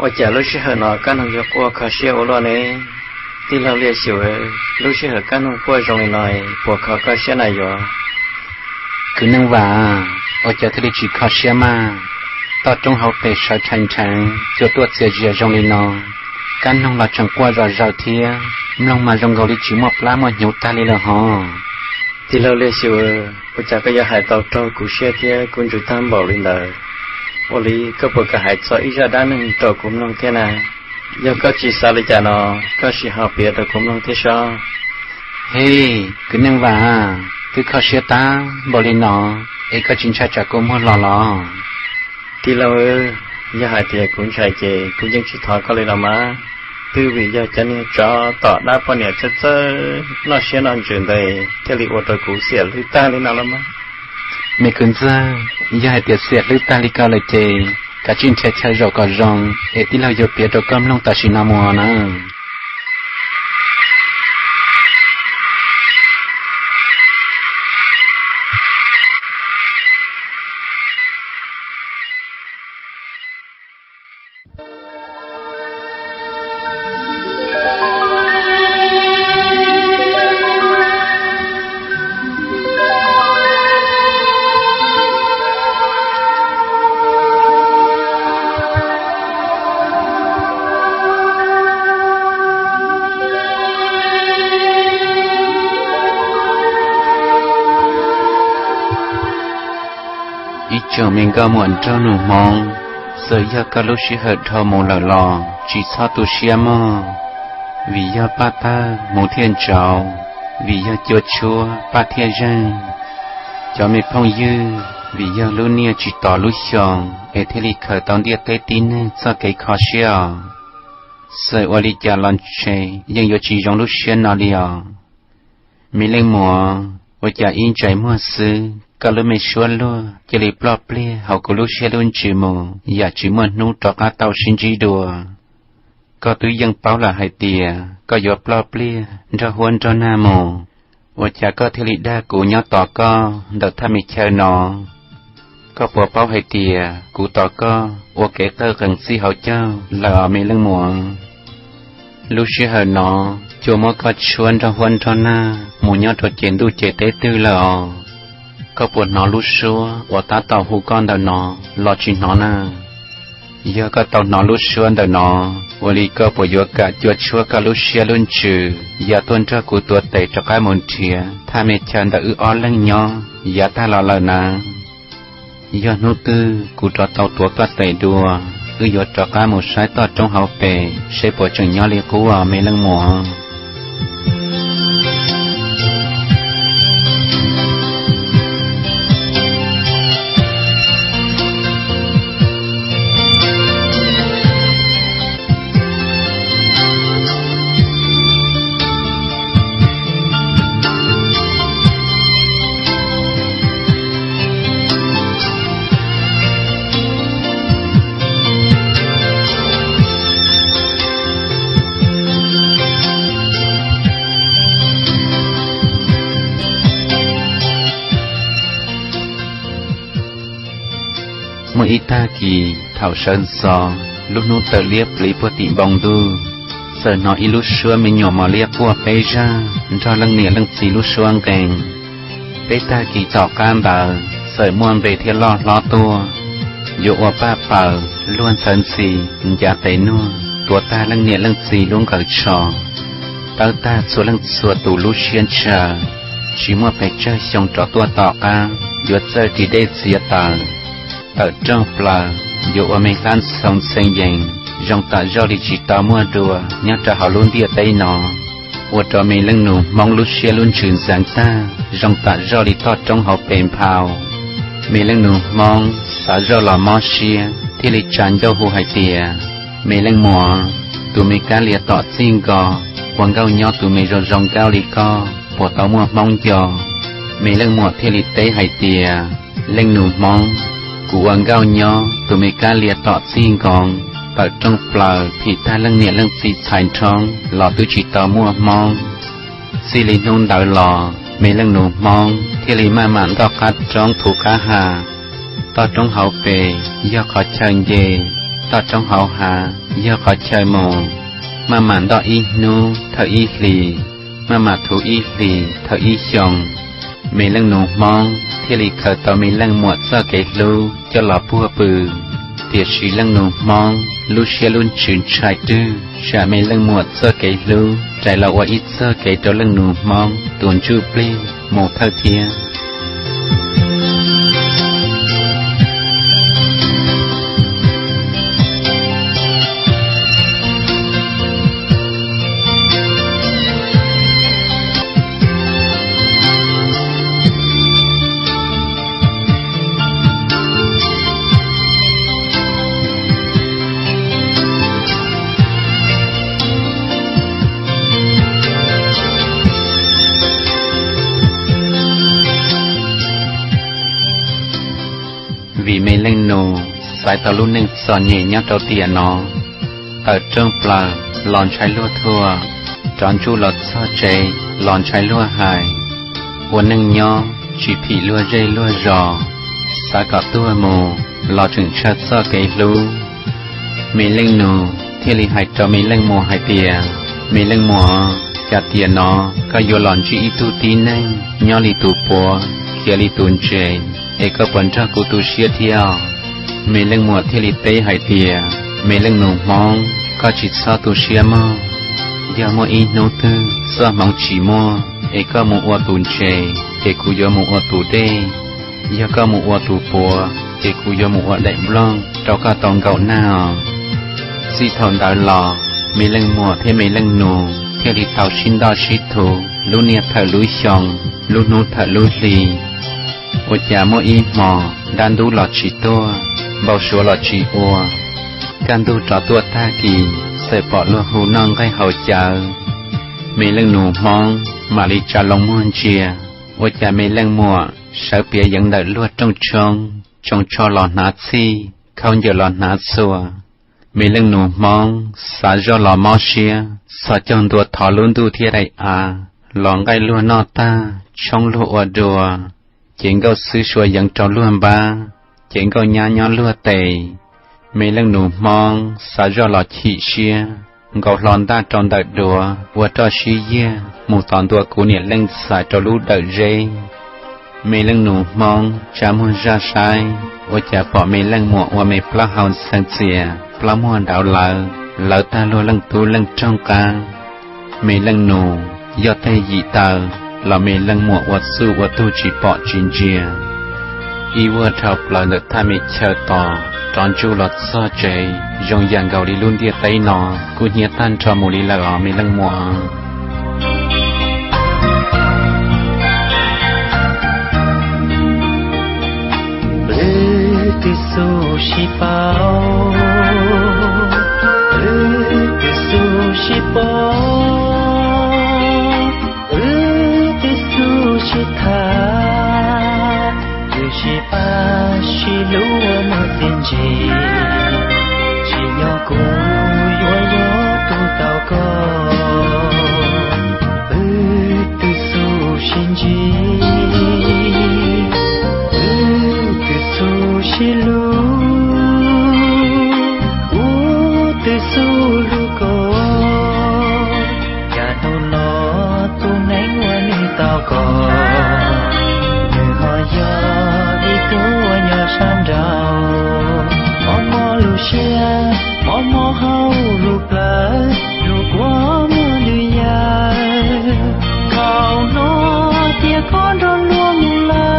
Ua cas lub sij hawm no Kab Noog yuav quaj kho siab ua luaj ne? Tij laug Liaj Xyum, lub sij hawm Kab Noog quaj zoo li no puas kho koj siab na yuav? Kwv Neej Vam, ua cas thiaj li tsis kho siab mas? Toj roob hauv pes sawv rhais nrheev cua tuaj txias zias zoo li no, Kab Noog los tseem quaj zom zaws thiab, mloog mas zoo nkaus li tsis muaj plab muaj hnyuv tag li lawm hos. Tij laug Liaj Xyum, ua cas koj yuav hais tau raug kuv siab thiab kuv ntsws tag npaum li ntawd? Ua li koj puas kam hais txog ib zaj dab neeg rau kuv mloog thiab na? Yog koj tsis xav li cas no, koj sim ho piav rau kuv mloog thiab sob. Hej, Kwv Neej Vam, twb kho siab tag npaum li no es koj tsis ntshai tsam kua muag los los? Tij laug, yog hais tias kuv ntshai ces kuv yeej tsis thov koj li los mas. Twb vim yog cov niag tsov tom dab poj niam txawj txawj noj siab noj ntsws ntawd thiaj li ua rau kuv xiam hlwb tag li no los mas. Me kwv ntxawg, yog hais tias xiam hlwb tag li ko lawm ces kav tsij nrhiav chaw zaum kom zoo es tij laug yuav piav rau koj mloog tam sim no mus na. Ib tsoom me nkauj muam nraug nus Hmoob, txawm yog koj lub sij hawm dhau mus lawm los tsis txhob tu siab mog, vim yog paj tawg hmuv thiaj ntsauv, vim yog cua tshuab paj thiaj zeeg. Cov me phooj ywg, vim yog lub niaj tsis tos lub xyoo es thiaj li khaws tau ntiaj teb tib neeg txoj kev kho siab os. Txawm ua li cas los ntshe yeej yuav tsis zoo lub siab no li os. Me leej muam, ua cas ib ntsais muag xwb koj lub me suab luag cia li ploj pliag hauv kuv lub siab lub ntsws mus yam tsis muaj hnub rov qab tau sib ntsib dua? Koj twb yeej paub lawm hais tias koj yuav ploj pliag nrog huab nrog nag mus, ua cas koj thiaj li dag kuv nyob tos koj ntawm thaj me chaw no? Koj puas paub hais tias kuv tos koj ua kev qawj qees txij hauv caug lawm os me leej muam? Lub sij hawm no cua muab koj tshuab nrog huab nrog nag mus nyob rau ces ntuj ces teb twg lawm os? Koj puas hnov lub suab uas tab tom hu koj ntawm no los tsis hnov na? Yog koj tau hnov lub suab ntawm no, ua li koj puas yuav kam cua tshuab koj lub siab lub ntsws ya tuaj nrog kuv tuav tes rov qab mus nrhiav thaj me chaw ntawm wb ob leeg nyob yav tag los lawm na? Yog hnub twg kuv rov tau tuav koj tes dua, wb yuav rov qab mus saib toj roob hauv pes seb puas tseem nyob li qub os me leej muam. Muaj ib tag kis thaum sawv ntxov, lub hnub tawm liab pliv puag tim npoo ntuj, txawm hnov ib lub suab me nyuam mos liab quaj peb zaj nrog leej niam leej txiv lub suab nqee. Peb tag kis tom qab ntawd txawm muaj npe thiab loj hlob tuaj, yuav ua paj paws luag ntxhawv ntxhi ncav tes nuag tuav tag leej niam leej txiv lub nqaws tsho, tawb tag txhua leej txhua tus lub siab ntshaw. Tsis muaj pes tsawg xyoo rov tuaj tom qab yuav txawj ris dej txiav taws, tawm rooj plaws yuav ua me hlab ntxhoo ntxhee yees zoo tam zoj li tsis tau muaj dua nyob rau hauv lub ntiaj teb no, ua rau me leej nus Hmoob lub siab lub ntsws ntxeev tag zoo tam zoj li toj roob hauv pes nphau. Me leej nus Hmoob xav zoj los mob siab thiaj li tsa ncauj hu hais tias, me leej muam, tus me kab lias tom txij nko, ua nkauj nyob tus me zoo zoo nkauj li koj puas tau muaj hmoob nco? Me leej muam thiaj li teb hais tias, leej nus Hmoob, kuv ua nkauj nyob tus me kab lias tom txij nkoos, tawm rooj plaws phim tag leej niam leej txiv txhais nrhoob los twb tsis tau muaj hmoob. Txij li hnub ntawd los me leej nus Hmoob thiaj li maj mam ntoj qab roob thuv qab ha. Toj roob hauv pes yog qhov chaw nce Toj roob hauv hav yog qhov chaw mus, maj mam ntoj ib hnub thawj ib hlis, maj mam thuv ib hlis thawj ib xyoos. Me leej nus Hmoob thiaj li khaws tau me leej muam txoj kev hlub coj los puag pw. Tiam sis leej nus Hmoob lub siab lub ntsws ntshai rwg tsam me leej muam txoj kev hlub rais los ua ib txoj kev rau leej nus Hmoob tus ntsuj plig mus thawj thiab. Vim me leej nus xaiv tau lub neej txom nyem nyob rau tiam no, tawm rooj plaws los ntshai luag thuam, rov ntsuj los txog tsev los ntshai luag hais, ua neej nyob tsis phim luag zej luag zos, xav kom tuag mus los tseem ntshaw txoj kev hlub. Me leej nus thiaj li hais rau me leej muam hais tias, me leej muam, cas tiam no koj yuav los ntsib ib tug tib neeg nyob li tus puav khiav li tus ntses, es koj puas nrog kuv tu siab thiab? Me leej muam thiaj li teb hais tias, me leej nus Hmoob, koj tsis txhob tu siab mog. Yog muaj ib hnub twg txoj hmoov tsis muaj es koj mus ua tus ntses, ces kuv yuav mus ua tus dej. Yog koj mus ua tus puav, ces kuv yuav mus ua daim nplooj rau koj tau nkaum nag os. Txij thaum ntawd los, me leej muam thiab me leej nus thiaj li tau sib ntoj sib thuv lub niaj thawm lub xyoo, lub hnub thawm lub hli. Ua cas muaj ib hmos dab ntub los tsis tuaj, npau suav los tsis ua, kaj ntug rov tuaj tag kis, txawm pom luag hu noj nqaij haus cawv. Me leej nus Hmoob mam li tsa loo muag ntsia, ua cas me leej muam sawv piav yeev ntawm luag rooj tshoob, tsoo tsho los hnav txhij, khaub ncaws los hnav txhua. Me leej nus Hmoob xav zoj los mob siab, txhos caug ntua thov lub ntuj thiab daim av los nqaij luag noj tag, tshoob luag ua dua, ces nkauj xwb sua yeev rau luag npab, ces nkauj nyab nyob luag tes. Me leej nus Hmoob xav zoj los chim siab, nkaus hlo ntaj rau ntawm duav ua roj sib yiag mus tos ntua kuv niam leej txais rau lub dawm zeb. Me leej nus Hmoob tsa muag zaj saib, ua cas pom me leej muam ua me plaub hau ntxhee txias, plaub muag nrauv lawv, lawv tag luag leej tub leej roog qab. Me leej nus yog tej yim taw, los me leej muam ua txuj ua tug tsis pom tsis ntsia. Ib vuag dhau plaws ntawm thaj me chaw tos, rov ntsuj los txog tsev, zoo yam nkaus li lub ntiaj teb no kuj hnyiab tag nrho mus li lawm os me leej muam. Wb twb xub sib paub, wb twb xub sib paub, wb twb xub sib tham, twb sib pab sib hlub ua muaj txiaj ntsig, tsim nyog kuv yuav yog tus tau koj. Wb twb xub sib ntsib, wb twb xub sib hlub, kuv twb xub hlub koj. Cas hnub no tus neeg uas nws tau koj, nws ho yog ib tug uas nyob sab nraud. Mob mob lub siab, mob mob hauv lub plawv, lub kua muag ntws yawm, thaum no tias koj nrog luag mus lawm.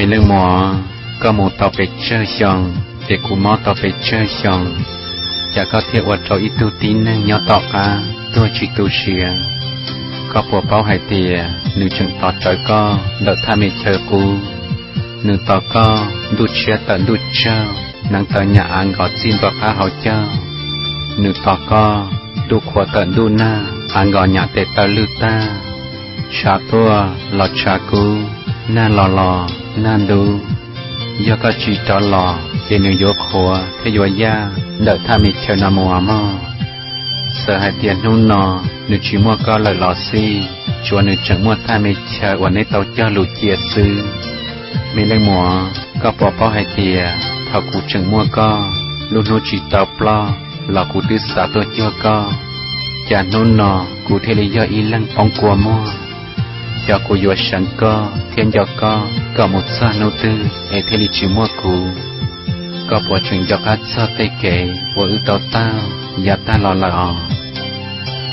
Leej muam, koj mus tau pes tsawg xyoo, ces kuv mob tau pes tsawg xyoo, cas koj thiaj ua rau ib tug tib neeg nyob tom qab tuag tsis tu siav? Koj puas paub hais tias nws tseem tos rawv koj ntawm thaj me chaw qub? Nws tos koj ntuj tshiab tawm ntuj tsaug, hneev taw nyam av nkos txij npoo qab hauv caug. Nws tos koj ntuj qhua tawm ntuj nag, av nkos nyam tes taw lwj tag. Tshav tuaj los tshav kub, nag los los nag ntub. Yog koj tsis rov los ces nws yuav qhuav thiab yuav yaj ntawm thaj me chaw no mus mog. Txawm hais tias hnub no nws tsis muaj koj lawm los xij, tsuas nws tseem muaj thaj me chaw uas neb tau cog lus cia xwb. Me leej muam, koj puas paub hais tias thaum kuv tseem muaj koj, lub hnub tsis tau ploj los kuv twb xav tuaj cuag koj, cas hnub no kuv thiaj li yog ib leeg poob kua muag? Xyov kuv yuav seev koj thiab nco koj kom mus txog hnub twg es thiaj li tsis muaj kuv. Koj puas tseem nco qab txog tej kev uas wb tau taug yav tag los lawm os?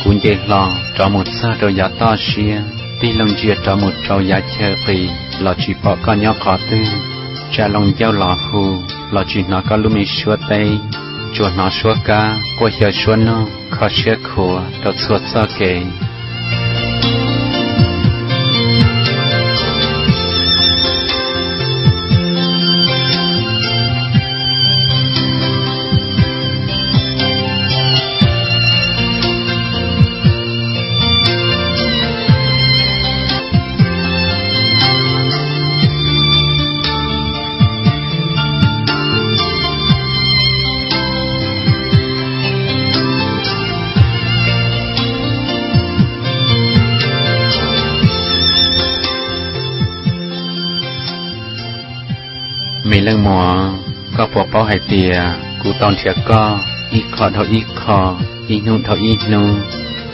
Kuv nce hlo rov mus txog rau yav toj siab, tig loo ntsia rov mus rau yav chaw qis los tsis pom koj nyob qhov twg, tsa loo ncauj los hu los tsis hnov koj lub me suab teb, tsuas hnov suab kab quaj xyaw suab noog kho siab khuav rau txhua txoj kev. Me leej muam, koj puas paub hais tias kuv tau nrhiav koj ib qho dhau ib qho, ib hnub dhau ib hnub,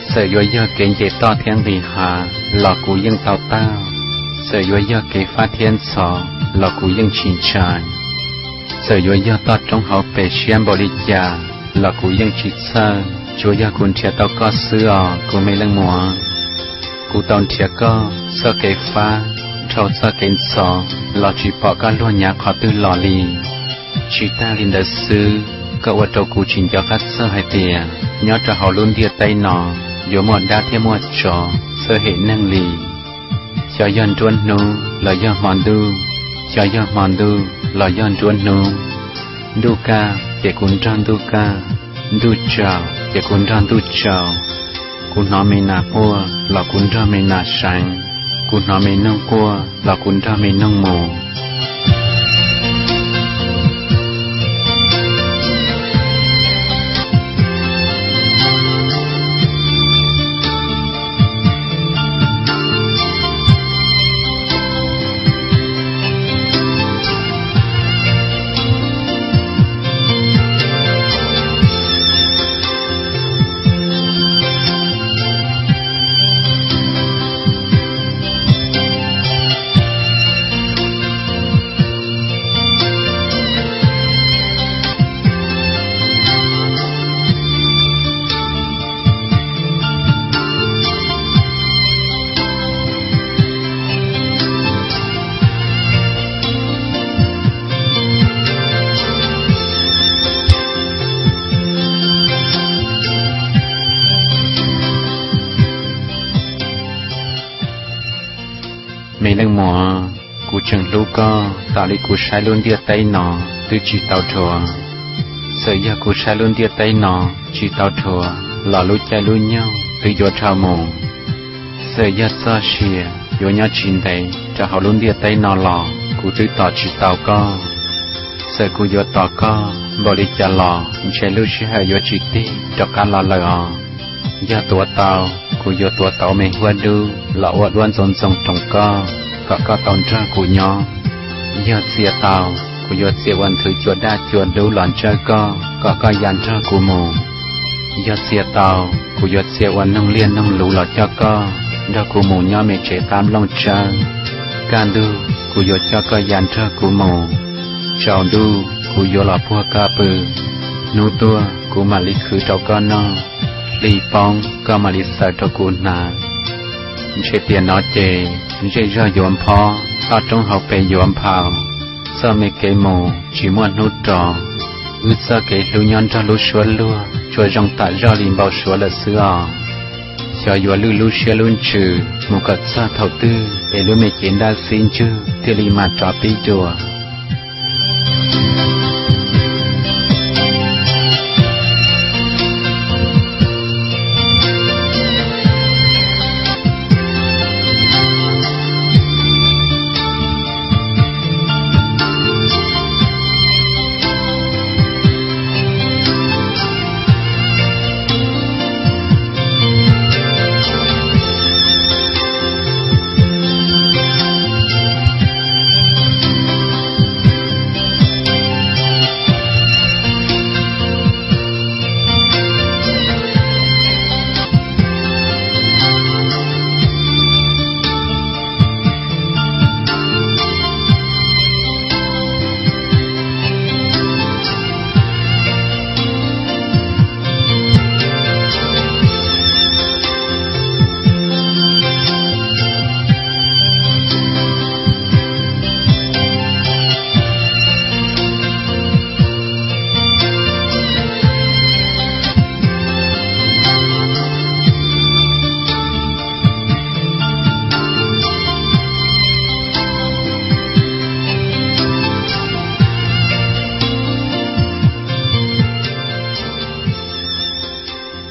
txawm yuav yog kev nce toj thiab nqis hav los kuv yeej tau taug, txawm yuav yog kev fab thiab ntxhov los kuv yeej tsis ntshai, txawm yuav yog toj roob hauv pes siab npaum li cas los kuv yeej tsis txhawj, tsuav yog kuv nrhiav tau koj xwb os kuv me leej muam. Kuv tau nrhiav koj txoj kev fab dhau txoj kev ntxhov los tsis pom koj luag nyav qhov twg los li. Tsis tag li ntawd xwb, koj ua rau kuv tsis nco qab txog hais tias nyob rau hauv lub ntiaj teb no yuav muaj dab thiab muaj tsov txawj hem neeg li. Xyov yog nruab hnub los yog hmo ntuj, xyov yog hmo ntuj los yog nruab hnub. Ntuj kaj ces kuv nrog ntuj kaj, ntuj tsaus ces kuv nrog ntuj tsaus. Kuv hnov me nas quaj los kuv nrog me nas seev, kuv hnov me noog quaj los kuv nrog me noog mus. Me leej muam, kuv tseem hlub koj tas li kuv saib lub ntiaj teb no twb tsis tau dhuav. Txawm yog kuv saib lub ntiaj teb no tsis tau dhuav los lub caij lub nyoog twb yuav dhau mus. Txawm yog txoj sia yuav nyob tsis ntev rau hauv lub ntiaj teb no los kuv twb tos tsis tau koj. Txawm kuv yuav tos koj npaum li cas los ntshe lub sij hawm yuav tsis tig rov qab los lawm os. Yog tuav tau, kuv yuav tuav tau me huab dub los ua duab ntxoov ntxoo roos koj, kom koj tau nrog kuv nyob. Yog txia tau, kuv yuav txia ua nthwv cua daj cua dub los ntsawj koj, kom koj ya nrog kuv mus. Yog txia tau, kuv yuav txia ua noog liaj noog luv los coj koj nrog kuv mus nyob me tsev qab nplooj tsawb. Kaj ntug, kuv yuav coj koj ya nrog kuv mus. Tsaus ntuj, kuv yuav los puag koj pw. Hnub tuaj, kuv mam li khwv rau koj noj. Hli poob, koj mam li xaws rau kuv hnav. Ntshe tiam no ces zej zog yuav nphob, toj roob hauv pes yuav nphau, txoj me kev mus tsis muaj hnub rov, wb txoj kev hlub nyob nrog lub suab luag tsuas zoo tam zoj li npau suav lawm xwb os. Xyov yuav lwj lub siab lub ntsws mus kom txog thaum twg es lub me cev ntaj xib ntswg thiaj li mam rov pib dua.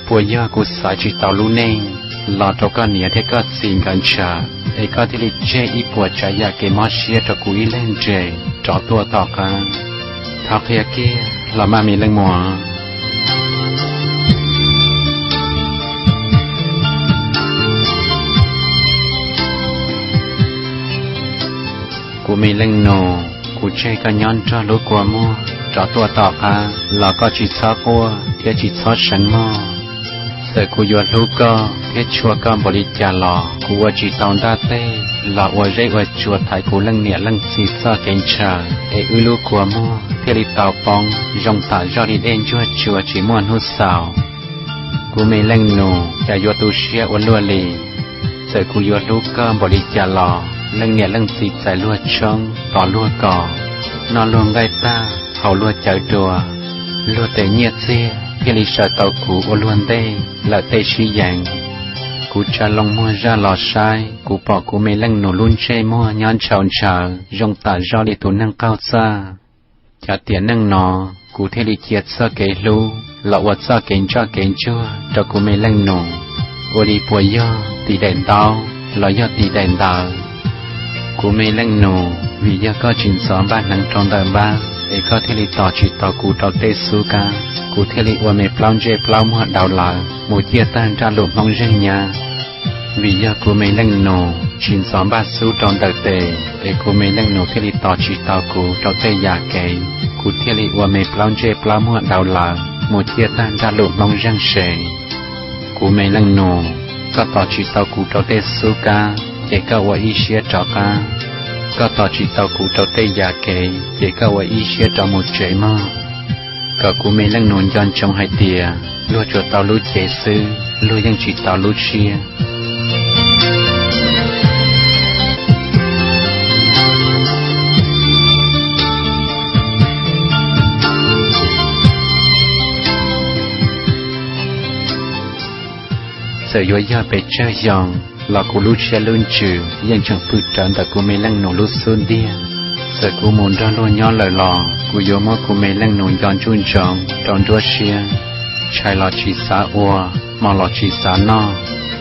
Puas yog kuv xaiv tsis tau lub neej los rau koj niam thiab koj txiv nkawd ntshaw, es koj thiaj li tseg ib puas tsav yam kev mob siab rau kuv ib leeg nres rov tuaj tom qab? Thov qhia kiag los mas me leej muam. Kuv me leej nus, kuv tseg koj nyob nrog lub kua muag rov tuaj tom qab los koj tsis txhob quaj thiab tsis txhob seev mog. Txawm kuv yuav hlub koj thiab tshua koj npaum li cas los kuv ua tsis tau ntaj teg los ua zeb ua tsua thaiv kuv leej niam leej txiv txoj kev ntshaw es wb lub kua muag thiaj li tau poob zoo tam zoj li dej ntsuag tsua tsis muaj hnub xaus. Kuv me leej nus, cas yuav tu siab ua luaj li. Txawm kuv yuav hlub koj npaum li cas los leej niam leej txiv txais luag tshoob tos luag kos, noj luag nqaij tag haus luag cawv dua, luag tes nyiaj txiag thiaj li sawv tau kuv ua luag ntej lawm tej sib yees. Kuv tsa loo muag zaj los saib, kuv pom kuv me leej nus lub ntsej muag nyob ntshaus ntshaws zoo tam zoj li tus neeg qaug txaj. Cov tiam neej no, kuv thiaj li cia txoj kev hlub los ua txoj kev ntsoj kev ntsuag rau kuv me leej nus, ua li puas yog tiv daim ntaub los yog tiv daim ntawv? Kuv me leej nus, vim yog koj tsis ntxov npaj hneev rau ntawm npab es koj thiaj li tos tsis tau kuv rau tej xub kab, kuv thiaj li ua me plaub ntsej plaub muag dauv lawm mus ciaj tag nraj lus Hmoob zeeg nyab. Vim yog kuv me leej nus tsis ntxov npaj xub rau ntawm tes es kuv me leej nus thiaj li tos tsis tau kuv rau tej yam kev, kuv thiaj li ua me plaub ntsej plaub muag dauv lawm mus ciaj tag nraj lus Hmoob zeeg se. Kuv me leej nus, koj tos tsis tau kuv rau tej xub kab ces koj ua ib siab rov qab, koj tos tsis tau kuv rau tej yam kev ces koj ua ib siab rov mus tsev mog. Kom kuv me leej nus nco ntsoov hais tias luag tsuas tau lub cev xwb, luag yeej tsis tau lub siab. Txawm yuav yog pes tsawg xyoo los kuv lub siab lub ntsws yeej tseem pw rawv ntawm kuv me leej nus lub xub ntiag. Txawm kuv mus nrog luag nyob lawm los kuv yuav muab kuv me leej nus nco ntsuj ntsoov rau nruab siab. Tshais los tsis xav ua, hmo los tsis xav noj,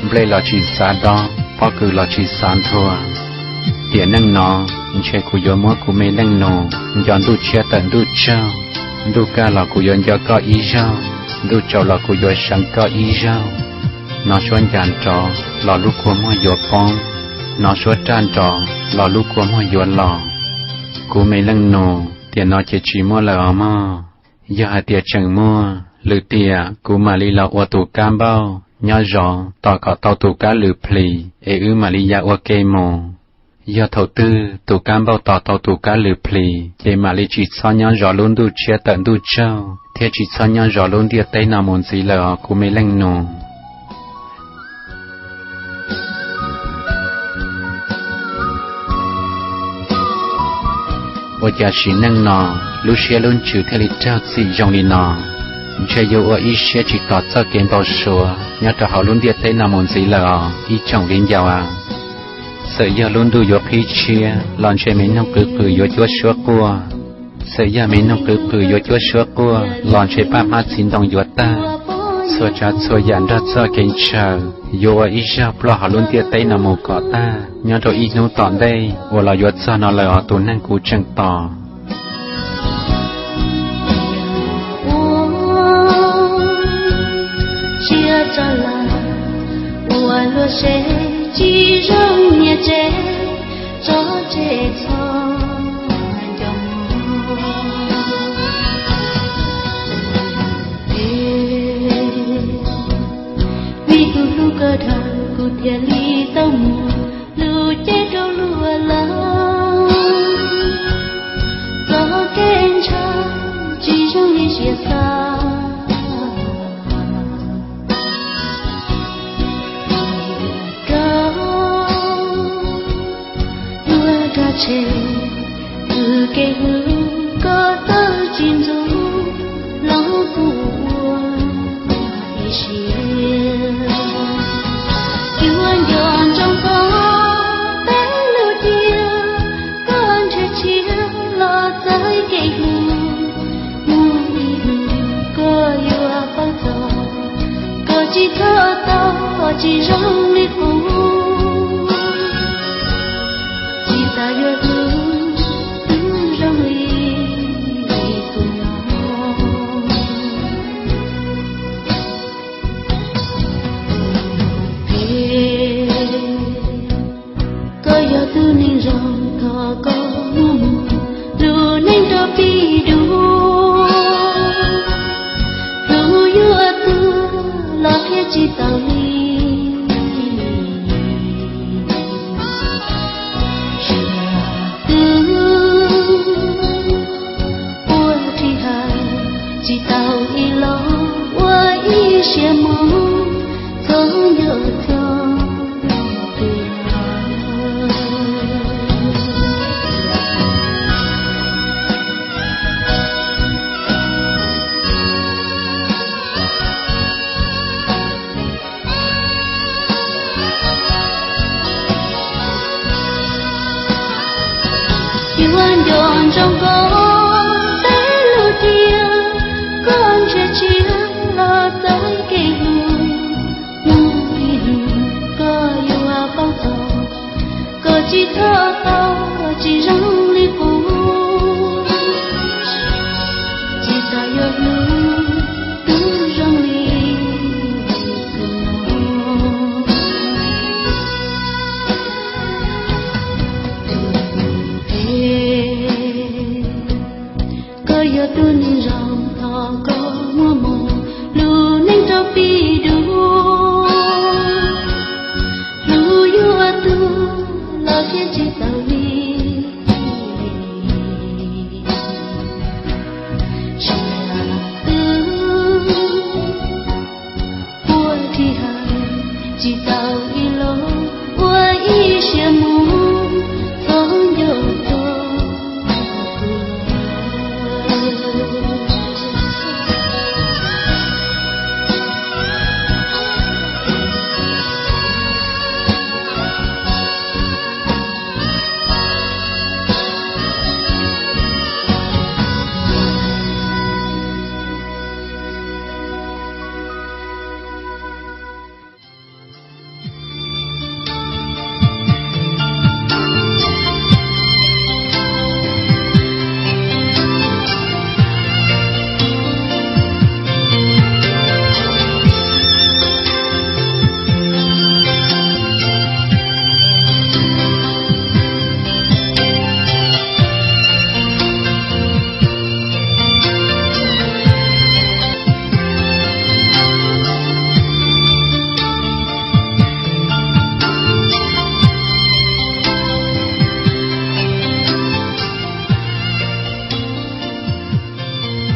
nplej los tsis xav dob, pob kws los tsis xav nthua. Tiam neej no, ntshe kuv yuav muab kuv me leej nus nco ntuj tshiab tawm ntuj tsaug. Ntuj kaj los kuv yuav nco koj ib zaug, ntuj tsaus los kuv yuav seev koj ib zaug. Hnov suab ncas nrov los lub kua muag yuav poob, hnov suab raj nrov los lub kua muag yuav los. Kuv me leej nus, tiam no ces tsis muaj lawm os mog. Yog hais tias tseem muaj lwm tiam kuv mam li los ua tus kab npauj nyob zov tos kom tau tus kab lwm plhis es wb mam li ya ua ke mus. Yog thaum twg tus kab npauj tos tau tus kab lwm plhis ces mam li tsis txhob nyob zov lub ntuj tshiab tawm ntuj tsaug thiab tsis txhob nyob zov lub ntiaj teb no mus ntxiv lawm os kuv me leej nus. Ua cas sim neej no lub siab lub ntsws thiaj li raug txim zoo li no? Ntshe yuav ua ib siab tsis tos txoj kev npau suav nyob rau hauv lub ntiaj teb no mus ntxiv lawm os ib tsoom viv ncaus a. Txawm yog lub ntuj yuav qhib tshiab los ntshe me noog qwv qws yuav cuab suab quaj. Txawm yog me noog qwv qws yuav cuab suab quaj los ntshe paj hmab txiv ntoo yuav tawg. Txhua tsav txhua yam nrog txoj kev ntshaw yuav ua ib zaug ploj hauv lub ntiaj teb no mus kom tag nyob rau ib hnub tom ntej uas los yuav txog no lawm os tus neeg kuv tseem tos. Vim kuv hlub koj dhau kuv thiaj li tau muab lub cev rau luag lawm. Txoj kev ntshaw tsis zoo li siab xav. Koj ua dab tsi, tus kev hlub koj tawm tsis ntxub los kuv ua ib siab. Yuav nco ntsoov koj tej lus tias koj nrhiav tshiab los txawv kev hlub. Mus ib hnub koj yuav paub txog, koj tsis txhob tau tsis zoo li qub. Tsis tas yuav hlub twb zoo li tus no. Koj yog tus neeg zoo thov koj muab mus lub neej rau pib dua. Hlub yuav tuag los qhia tsis tau li. Twb ua dab tsi hais tsis tau ib los ua ib siab mus txog nco txog. Yuav nco ntsoov koj tej lus tias koj nrhiav tshiab los txawv kev hlub. Mus ib hnub koj yuav paub txog, koj tsis txhob tau tsis zoo li qub. Tsis tas yuav hlub twb zoo li tus no. Koj yog tus neeg zoo thov koj muab mus lub neej rau pib dua. Hlub yuav tuag los qhia tsis tau li. Twb ua dab tsi hais tsis tau ib los ua ib siab mus txog nco txog.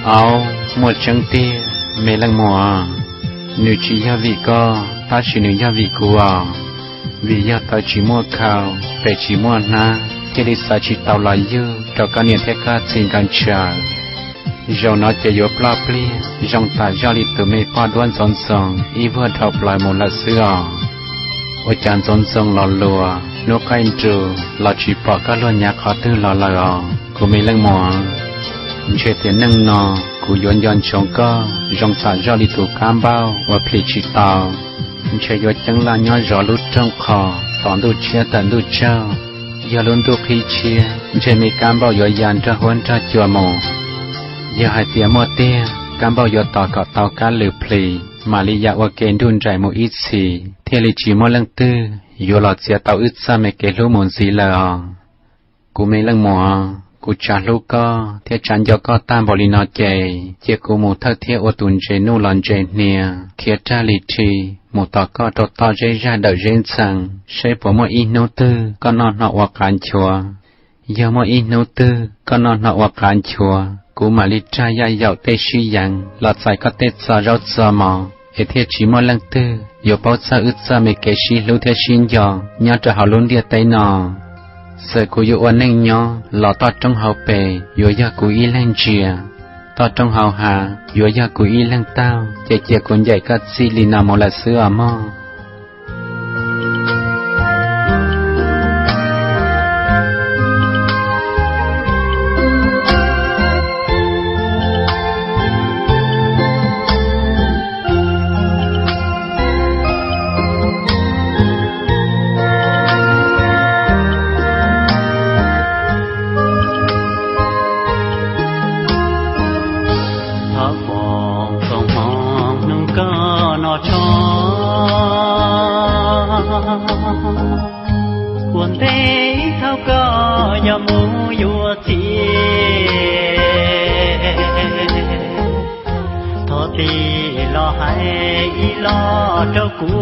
Au, muaj tseeb tiag, me leej muam, nws tsis yog vim koj, tab sis nws yog vim kuv os. Vim yog taw tsis muaj khau, pes tsis muaj hnab, thiaj li xav tsis tau los yug rau koj niam thiab koj txiv nkawd ntshaw. Zaum no ces yuav ploj pliag zoo tam zoj li tus me poj duab ntxoov ntxoo ib vuag dhau plaws mus lawm xwb os. Ua cas ntxoov ntxoo los luas hnub qaij nrus los tsis pom koj luag nyav qhov twg los lawm os kuv me leej muam? Ntshe tiam neej no kuv yuav nco ntsoov koj zoo tam zoj li tus kab npauj uas plhis tsis tau. Ntshe yuav ceeb laj nyob zov lub rooj qho tom ntuj tshiab tawm ntuj tsaug, yog lub ntuj qhib tshiab ntshe me kab npauj yuav ya nrog huab nrog cua mus. Yog hais tias muaj tiag, kab npauj yuav tos kom tau kab lwm plhis mam li ya ua ke nruj nraim mus ib txhis thiaj li tsis muaj leej twg yuav los txiav tau wb txoj me kev hlub mus ntxiv lawm os. Kuv me leej muam, kuv tsa hlub koj thiab tsa nco koj tag npaum li no ces cia kuv mus thawj thiab ua tus ntses nuj los ntses hnia khiav rag li rhi mus tos koj rau toj zeb zag dawm zeb ntxhee, seb puas muaj ib hnub twg koj noj hno ua qav nchuav. Yog muaj ib hnub twg koj noj hno ua qav nchuav, kuv mam li rag yaj yaum tej sib yeev los txais koj tej txoj zaub txoj mov, es thiaj tsis muaj leej twg yuav paub txog wb txoj me kev sib hlub thiab sib nco nyob rau hauv lub ntiaj teb no. Txawm kuv yuav ua neej nyob los toj roob hauv pes yuav yog kuv ib leeg ntsia, toj roob hauv hav yuav yog kuv ib leeg taug, ces cia kuv ncaim koj txij li no mus lawm xwb os mog. Thov foom txoo hmoov nug koj noj tshoob, ua ntej thaum koj yog mus yuav txiv, thov tig los hais ib los rau kuv,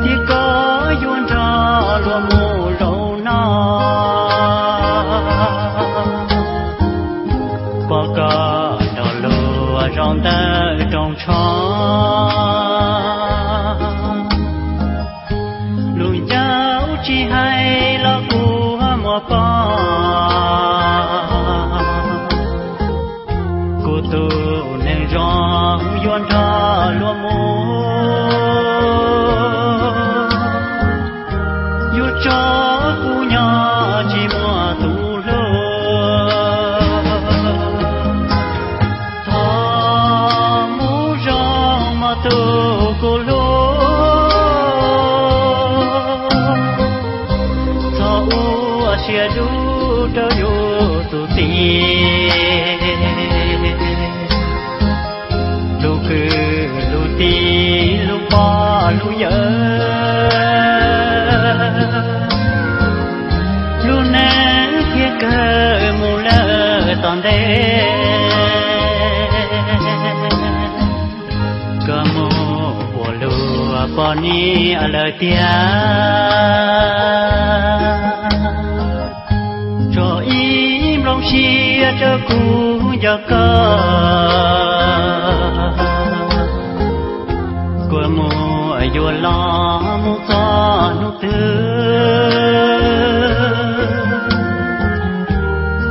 thiab koj yuav nrog luag mus zaum no. Pom koj nrog luag zaum ntawm rooj tshoob, lus ncauj tsis hais los kuv muaj pom. Kuv tus neeg zoo yuav nrog luag mus, yuav tso kuv nyob tsis muaj tus hlub. Thov mus zoo mog tus kuv hlub, thov ua siab dub rau yus tus txiv. Lub kwv lub tij lub pog lub yawm, lub neej thiaj kawg mus lawm tom ntej. Koj mus ua luag poj niam lawm tiag, tso ib nplooj siab rau kuv nco koj. Koj mus yuav los mus txog hnub twg,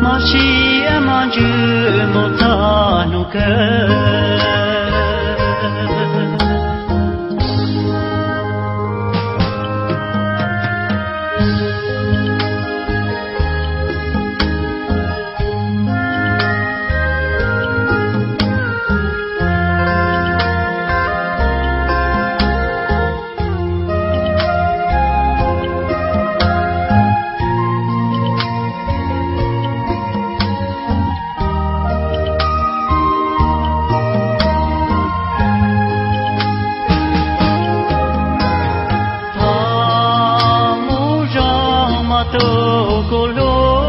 mob siab mob ntsws mus txog hnub kawg. Thov mus zoo mog tus kuv hlub,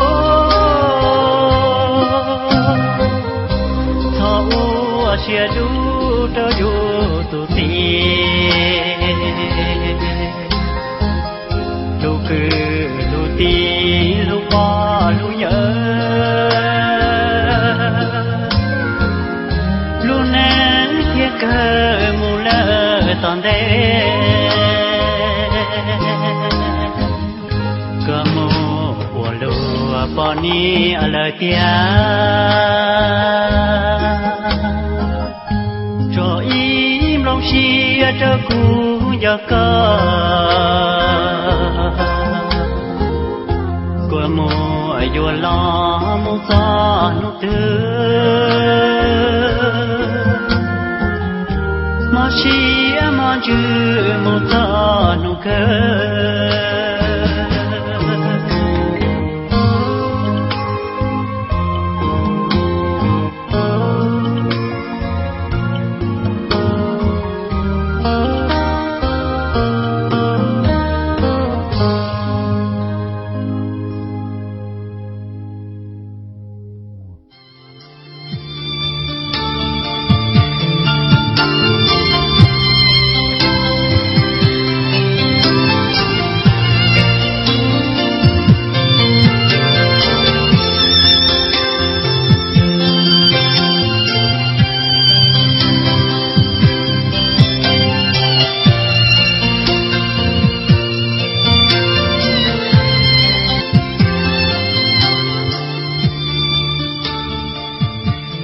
thov ua siab dub rau yus tus txiv. Lub kwv lub tij lub pog lub yawm, lub neej thiaj kawg mus lawm tom ntej. Lawm tiag, tso ib nplooj siab rau kuv nco koj, kua muag yuav los mus txog hnub twg, mob siab mob ntsws mus txog hnub kawg.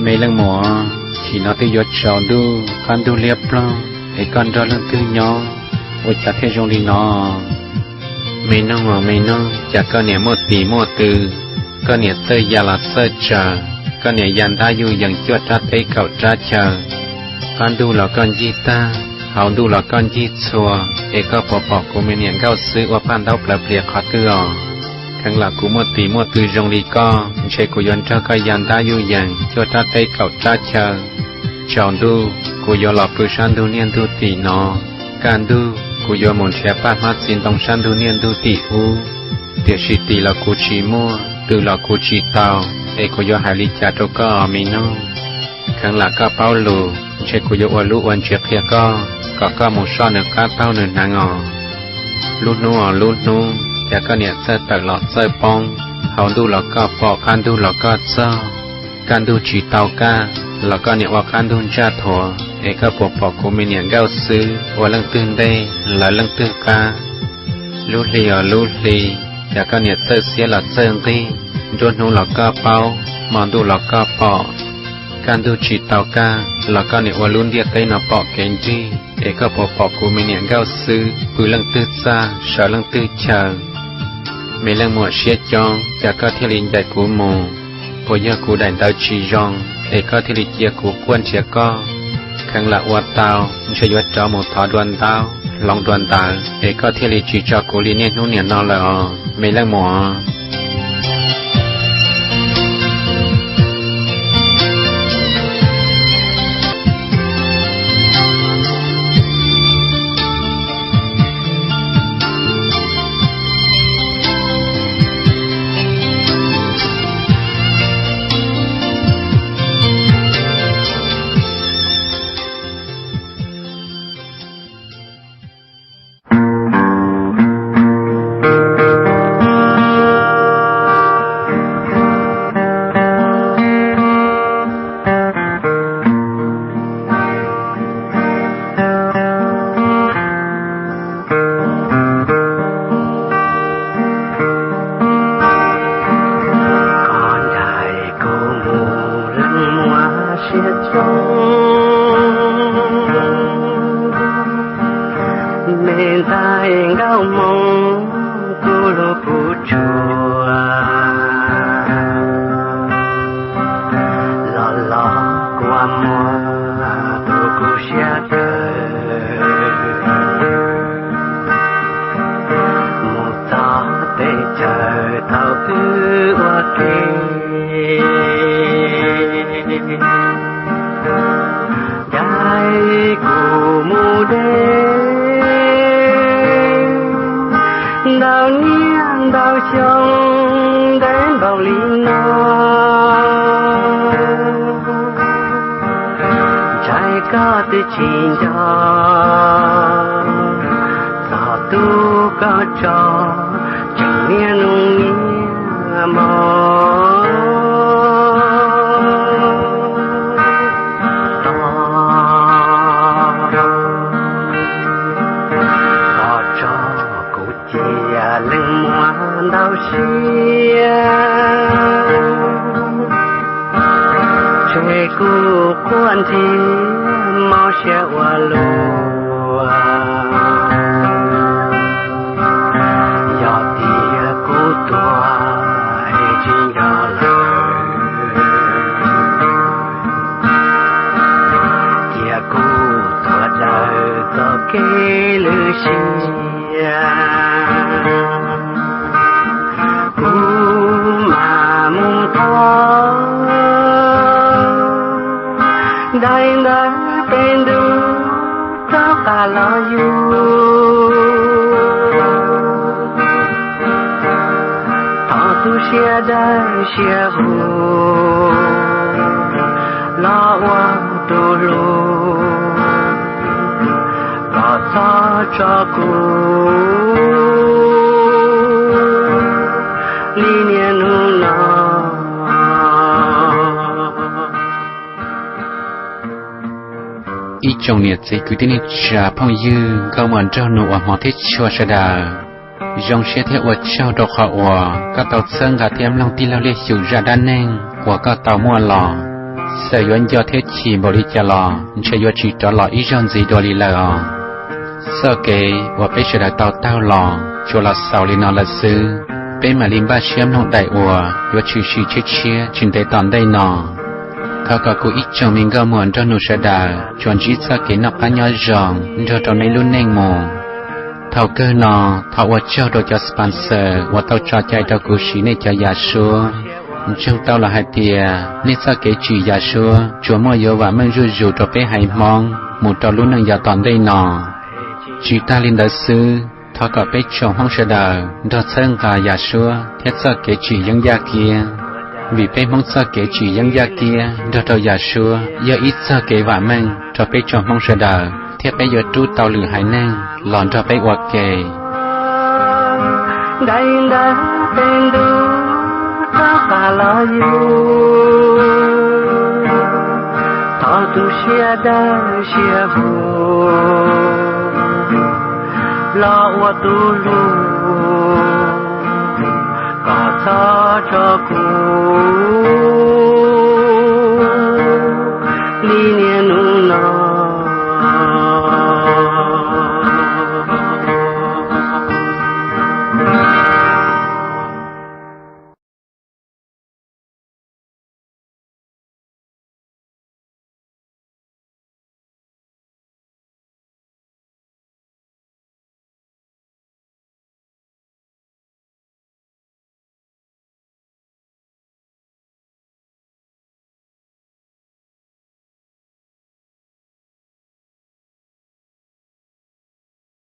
Me leej muam, chim no twb yuav tsaus ntuj, qab ntug liab ploog, es koj nrog leej twg nyob, ua cas thiaj zoo li no? Me noog os me noog, cas koj niam muaj tis muaj tw, koj niam txawj ya los txawj tsaws, koj niam ya ntab yuj yees cuaj rab teb kaum rab chaw. Qab ntuj los koj ncig tag, hauv ntuj los koj ncig txhua, es koj puas pom kuv me niam nkauj xwb ua paj ntaub plawv plias qhov twg os? Kheev lam kuv muaj tis muaj tw zoo li koj, ntshe kuv yuav nrog koj ya ntab yuj yees cuaj rab teb kaum rab chaw. Tsaus ntuj kuv yuav los pw sab ntug niaj ntug tim no, kaj ntug kuv yuav mus nrhiav paj hmab txiv ntoo sab ntug niaj ntug tim ub. Tiam sis tis los kuv tsis muaj, tw los kuv tsis tau, es kuv yuav hais li cas rau koj os me noog? Kheev lam koj paub lus, ntshe kuv yuav ua lub ua ntsis qhia koj, kom koj mus soj nws qab taug nws hneev os. Lub hnub os lub hnub, cas koj niam txawj tawm los txawj poob, hauv ntuj los koj pom qab ntug los koj txog. Kaj ntug tsis tau kaj los koj niam ua qab ntug ntsaj thuav, es koj puas pom kuv me niam nkauj xwb ua leej twg ntej lawv leej twg qab. Lub hli os lub hli, cas koj niam txawj xiab los txawj nqig, nruab hnub los koj paub, hmo ntuj los koj pom. Kaj ntug tsis tau kaj los koj niam ua lub ntiaj teb no pom kev ncig, es koj puas pom kuv me niam nkauj xwb pw leej twg txaj sawv leej twg chaw. Me leej muam siab coob, cas koj thiaj li ncaim kuv mus? Puas yog kuv daim ntawv tsis zoo, es koj thiaj li cia kuv quaj nrhiav koj? Kheev lam ua tau, ntshe yuav rov mus thov dua ntaub hloov dua ntawv, es koj thiaj li tsis tso kuv li niaj hnub niam no lawm os me leej muam. Qhov ncaim kuv mus leej muam siab coob, me ntxhais nkauj Hmoob kuv hlub kuv tshua, los los kua muag tu kuv siab kawg. Mus txog teb chaws thaum wb ua ke, caij kuv mus de ntau niaj ntau xyoo ntev npaum li no. Ntshai koj twb tsis nco txog tub koj tso tseem niaj hnub niaj hmo. Tos, tos tso kuv cia leej muam ntau siab. siab ua luaj. Yog tias kuv tuag es tsis nco lawm, cia kuv tuag daws txoj kev lwj siab. Kuv mam mus thov daim ntawv peb ntuj rov qab los yug. Thov tus siab dawb siab huv los ua tus hlub, koj txhob tso kuv li niaj hnub no. Ib tsoom niam txiv kwv tij neej tsa phooj ywg nkauj muam nraug nus uas hmov thiab tshua sawv daws, zoo siab thiab ua tsaug rau qhov uas koj tau txhawb nqa thiab mloog tij laug Liaj Xyum zaj dab neeg uas koj tau muaj los. Txawm yuav nco thiab chim npaum li cas los ntshe yuav tsis rov los ib zaug ntxiv dua li lawm os. Txoj kev uas peb sawv daws tau taug los tsuas los xaus li no lawm xwb. Peb mam li npaj siab mloog daim uas yuav tshwm sim tshiab tshiab tsis ntev tom ntej no. Thov kom kuv ib tsoom me nkauj muam nraug nus sawv daws tsuas ntsib txoj kev noj qab nyob zoo nrog rau nej lub neej mus. Thaum kawg no, thov ua tsaug rau cov sponsor uas tau tso cai rau kuv siv nej cov yam suab. Ntseeg tau los hais tias nej txoj kev tsim yam suab tsuas muaj yuav vam meej zuj zus rau peb haiv Hmoob mus rau lub neej yav tom ntej no. Tsis tag li ntawd xwb, thov kom peb tsoom Hmoob sawv daws nrog txhawb nqa yam suab thiab txoj kev tsim yeeb yaj kiab, vim peb Hmoob txoj kev tsim yeeb yaj kiab nrog rau yam suab yog ib txoj kev vam meej rau peb tsoom Hmoob sawv daws thiab peb yuav rub tau lwm haiv neeg los nrog peb ua ke. Daim ntawv peb ntuj rov qab los yug, thov tus siab dawb siab huv los ua tus hlub, koj txhob tso kuv